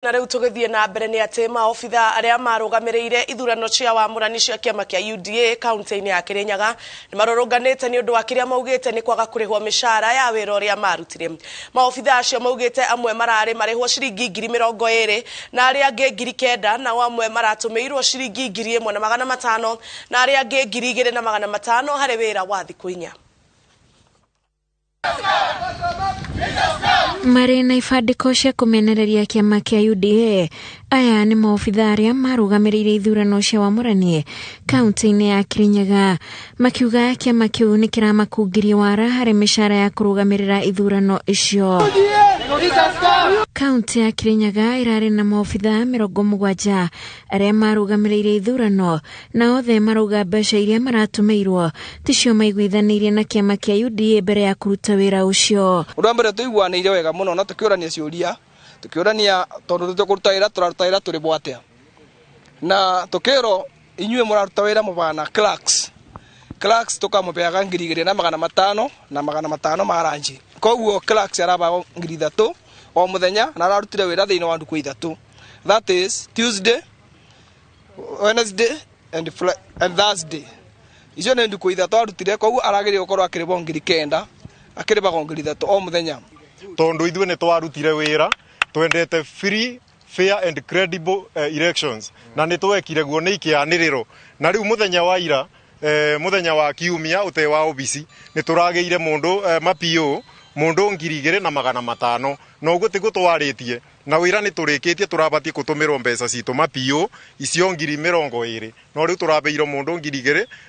Na rĩu tũgĩthiĩ na mbere nĩ atĩ maobitha arĩa marũgamĩrĩire ithurano cia wamũrani cia kĩama kĩa UDA kaunti-inĩ ya Kĩrĩnyaga nĩ marũrũnganĩte nĩ ũndũ wa kĩrĩa maugĩte nĩ kwaga kũrĩhwo mĩcara ya wĩra ũrĩa marutire. Maobitha acio maugĩte amwe mararĩ marĩhwo ciringi 20,000 na arĩa angĩ 9,000, nao amwe maratũmĩirwo ciringi 1,500 na arĩa angĩ 2,500 harĩ wĩra wa thikũ 4. Marĩ na ibandĩko cia kũmenereria kĩama kĩa UDA, aya nĩ maobitha arĩa marũgamĩrĩire ithurano cia wamũrani kaunti-inĩ ya Kĩrĩnyaga, makiuga kĩama kĩu nĩ kĩramakungirie wara harĩ mĩcara ya kũrũgamĩrĩra ithurano icio. Kaunti ya Kĩrĩnyaga ĩrarĩ na maobitha 70 arĩa marũgamĩrĩire ithurano, na othe marauga mbeca iria maratũmĩirwo ticio maiguithanĩirie na kĩama kĩa UDA mbere ya kũruta wĩra ũcio. Ũndũ wa mbere tũiguanĩire wega mũno na tũkĩũrania ciũria, tũkĩũrania tondũ tũkũruta wĩra tũraruta wĩra tũrĩbwo atĩa, na tũkĩrwo inyuĩ mũraruta wĩra mũbana clerks, clerks tũkamũbeaga 2,500 na 500 ma ranji, koguo clerks arabagwo 3,000 o mũthenya na ararutire wĩra thĩinĩ wa ndukũ 3, that is Tuesday, Wednesday and Thursday. Icio nĩ ndukũ 3 arutire, koguo aragĩrĩirwo gũkorwo akĩrĩbwo 9,000, akĩrĩbagwo 3,000 o mũthenya. Tondũ ithuĩ nĩ twarutire wĩra twendete free, fair and credible elections, na nĩ twekire guo nĩ ikĩanĩrĩrwo, na rĩu mũthenya wa ira, mũthenya wa kiumia ũte wa obici nĩ tũragĩire mũndũ ma-PO mũndũ 2,500, na ũguo tiguo twarĩtie na wĩra nĩ tũrĩkĩtie, tũrabatie kũtũmĩrwo mbeca citũ ma-PO icio 20,000, no rĩu tũrabeirwo mũndũ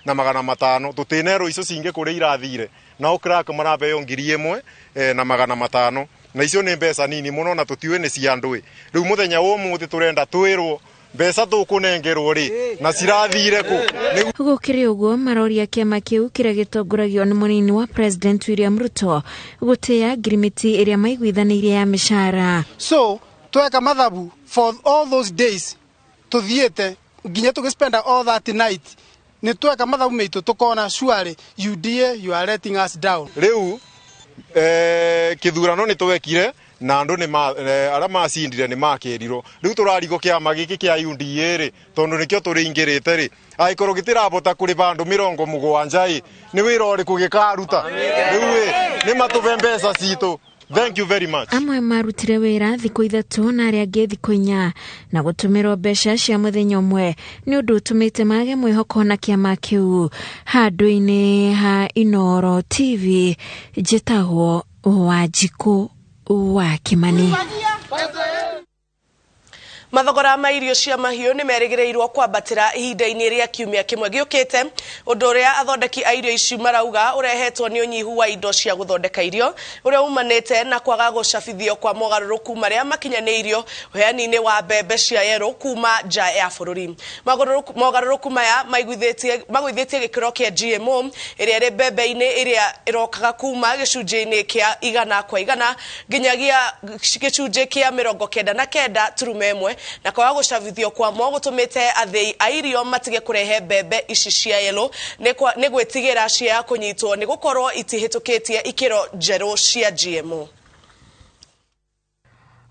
2,500, tũtinerwo icio cingĩ kũrĩa irathire, nao clerk marabeo 1,500, na icio nĩ mbeca nini mũno na tũtiũĩ nĩ cia andũ ĩ. Rĩu mũthenya wa ũmũthĩ tũrenda twĩrwo mbeca tũkũnengerwo rĩ na cirathire kũ. Gũkĩrĩ ũguo maroria kĩama kĩu kĩrĩa gĩtongoragio nĩ mũnini wa President William Ruto gũtĩĩa ngirimiti ĩrĩa maiguithanĩirie ya mĩcara. So tweka mathabu for all those days tuthiĩte nginya tũgĩspenda all that night, nĩ tweka mathabu maitũ tũkona surely UDA you are letting us down. Rĩu kĩthurano nĩ twekire na andũ nĩ arĩa macindire nĩ makĩrirwo. Rĩu tũrarigwo kĩama gĩkĩ kĩa UDA rĩ, tondũ nĩkĩo tũrĩingĩrĩte rĩ, angĩkorwo gĩtirabota kũrĩba andũ 70 ĩ, nĩ wĩra ũrĩkũ gĩkaruta? Rĩu ĩ, nĩ matũbe mbeca citũ. Thank you very much. Amwe marutire wĩra thikũ 3 na arĩa angĩ thikũ 4 na gũtũmĩrwo mbeca cia mũthenya ũmwe nĩ ũndũ ũtũmĩte mage mwĩhoko na kĩama kĩu. Handũ-inĩ ha Inooro TV, njĩtagwo Wanjikũ wa Kimani. Mathogora ma irio cia mahiũ nĩ merĩgĩrĩirwo kwambatĩra ihinda-inĩ rĩa kiumia kĩmwe gĩũkĩte, ũndũ ũrĩa athondeki a irio ici marauga ũrehetwo nĩ ũnyihu wa indo cia gũthondeka irio ũrĩa umanĩte na kwaga gũcabithio kwa mogarũrũku marĩa makinyanĩirio ũheani-inĩ wa mbembe cia yerũ kuma nja ya bũrũri. Mogarũrũku maya magũithĩtie gĩkĩro kĩa GMO ĩrĩa ĩrĩ mbembe-inĩ ĩrĩa ĩrokaga kuma gĩcunjĩ-inĩ kĩa 100 kwa 100 nginyagia gĩcunjĩ kĩa 99.1, na kwaga gũcabithio kwamo gũtũmĩte athĩi a irio matige kũrehe mbembe ici cia yellow nĩ gwĩtigĩra cia kũnyitwo nĩ gũkorwo itihĩtũkĩtie ikĩro njerũ cia GMO.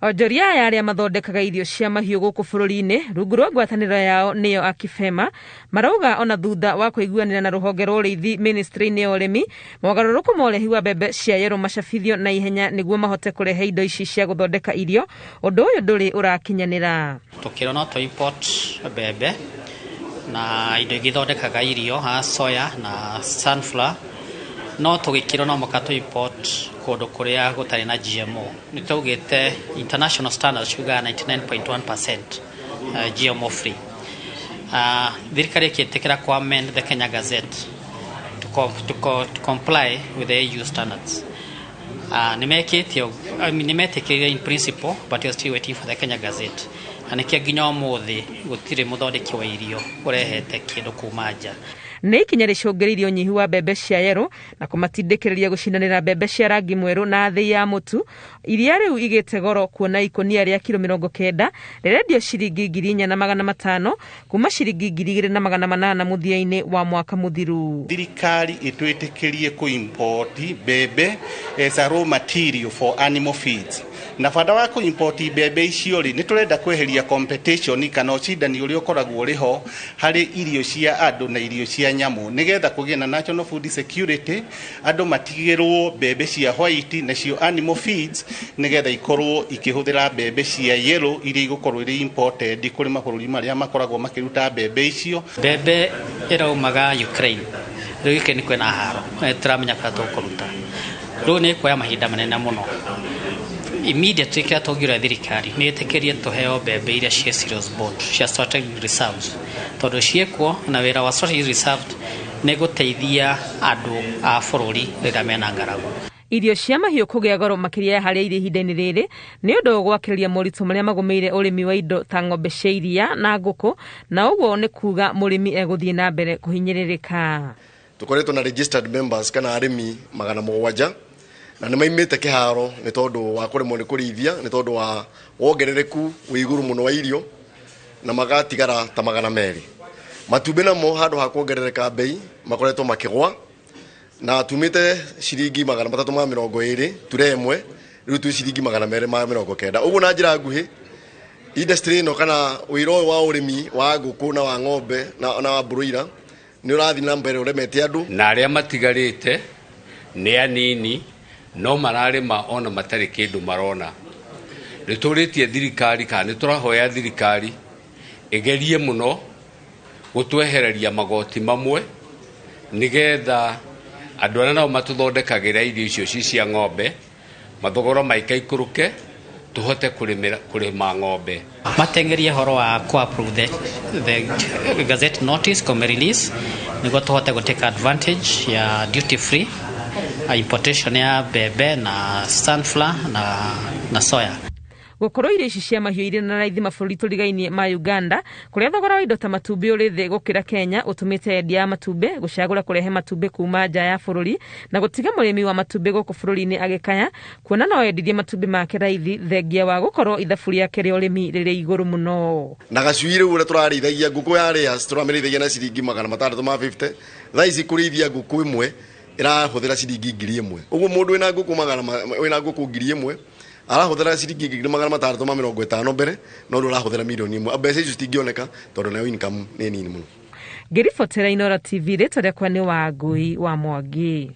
Onjoria aya arĩa mathondekaga irio cia mahiũ gũkũ bũrũri-inĩ rungu rwa ngwatanĩro yao nĩyo Akifema marauga ona thutha wa kũiguanĩra na rũhonge rwa ũrĩithi ministry-inĩ ya ũrĩmi, mogarũrũku ma ũrehi wa mbembe cia yerũ macabithio na ihenya nĩguo mahote kũrehe indo ici cia gũthondeka irio. Ũndũ ũyũ ndũrĩ ũrakinyanĩra. Tũkĩrwo no tũ import mbembe na indo ingĩ ithondekaga irio ha soya na sunflower, no tũgĩkĩrwo no mũhaka tũ import kũndũ kũrĩa gũtarĩ na GMO. Nĩ twaugĩte international standards ciugaga 99.1% GMO free. Thirikari ĩkĩtĩkĩra kũ amend the Kenya Gazette to comply with the AU standards. Nĩ mekĩte, I mean, nĩ metĩkĩrire in principle, but we are still waiting for the Kenya Gazette. Na nĩkĩo nginya ũmũthĩ gũtirĩ mũthondeki wa irio ũrehete kĩndũ kuma nja. Nĩ ikinya rĩcũngĩrĩirie ũnyihu wa mbembe cia yerũ na kũmatindĩkĩrĩria gũcindanĩra mbembe cia rangi mwerũ na thĩ ya mũtu, Iria rĩu igĩte goro kuona ikũnia rĩa kiro 90 rĩrendio ciringi 4,500 kuma ciringi 2,800 mũthia-inĩ wa mwaka mũthiru. Thirikari ĩtwĩtĩkĩrie kũ-import mbembe as a raw material for animal feeds, na bata wa kũ-import mbembe icio rĩ, nĩ tũrenda kweheria competition kana ũcindani ũrĩa ũkoragwo ũrĩ ho harĩ irio cia andũ na irio cia nyamũ, nĩgetha kũgĩe na national food security, andũ matigĩrwo mbembe cia white nacio animal feeds, nĩgetha ikorwo ikĩhũthĩra mbembe cia yellow iria igũkorwo irĩ imported kũrĩ mabũrũri marĩa makoragwo makĩruta mbembe icio. Mbembe ĩraumaga Ukraine, rĩu Ukraine kwĩna haro, tũramenya kũrĩa tũkũruta, rĩu nĩ ĩkuoya mahinda manene mũno. Immediately kĩrĩa tũngiũria thirikari nĩ ĩtĩkĩrie tũheo mbembe iria ciĩ cereals board cia strategic reserves, tondũ ciĩkuo na wĩra wa strategic reserves nĩ gũteithia andũ a bũrũri rĩrĩa mena ng'aragu. Irio cia mahiũ kũgĩa goro makĩria ya harĩa irĩ ihinda-inĩ rĩrĩ nĩ ũndũ gwakĩrĩria moritũ marĩa magũmĩire ũrĩmi wa indo ta ng'ombe cia iria na ngũkũ, na ũguo nĩ kuga mũrĩmi egũthiĩ na mbere kũhinyĩrĩrĩka. Tũkoretwo na registered members kana arĩmi 700 na nĩ maimĩte kĩharo nĩ tondũ wa kũremwo nĩ kũrĩithia nĩ tondũ wa wongerereku wĩ igũrũ mũno wa irio, na magatigara ta 200. Matumbĩ namo handũ ha kuongerereka bei makoretwo makĩgwa, na tumĩte ciringi 320 ture ĩmwe, rĩu twĩ ciringi 290. Ũguo na njĩra nguhĩ industry ĩno kana wĩra ũyũ wa ũrĩmi wa ngũkũ na wa ng'ombe na wa broiler nĩ ũrathiĩ na mbere ũremete andũ. Na arĩa matigarĩte nĩ anini no mararĩma ona matarĩ kĩndũ marona. Nĩ tũrĩtie thirikari kana nĩ tũrahoya thirikari ĩgerie mũno gũtwehereria magoti mamwe nĩgetha andũ arĩa nao matũthondekagĩra irio icio ci cia ng'ombe mathogora maikaikũrũke tũhote kũrĩma ng'ombe. Matengerie horo wa ku approve the gazette notice kome release nĩguo tũhote gũ take advantage ya duty free importation ya mbembe na sunflower na soya. Gũkorwo irio ici cia mahiũ irĩ na raithi mabũrũri tũrigainie ma Uganda kũrĩa thogora wa indo ta matumbĩ ũrĩ thĩ gũkĩra Kenya ũtũmĩte endia a matumbĩ gũcagũra kũrehe matumbĩ kuma nja ya bũrũri na gũtiga mũrĩmi wa matumbĩ gũkũ bũrũri-inĩ agĩkaya kuona no endirie matumbĩ make raithi thengia wa gũkorwo ithabu rĩake rĩa ũrĩmi rĩrĩ igũrũ mũno. Na gacui rĩu ũrĩa tũrarĩithagia ngũkũ ya layers tũramĩrĩithagia na ciringi 650, thaa ici kũrĩithia ngũkũ ĩmwe ĩrahũthĩra ciringi 1,000. Ũguo mũndũ wĩna ngũkũ wĩna ngũkũ 1,000 arahũthĩra ciringi 650 mbere, no rĩu arahũthĩra 1,000,000. Mbeca icio citingĩoneka tondũ nayo income nĩ nini mũno. Ngĩribotera Inooro TV, rĩtwa rĩakwa nĩ Wangui wa Mwangi.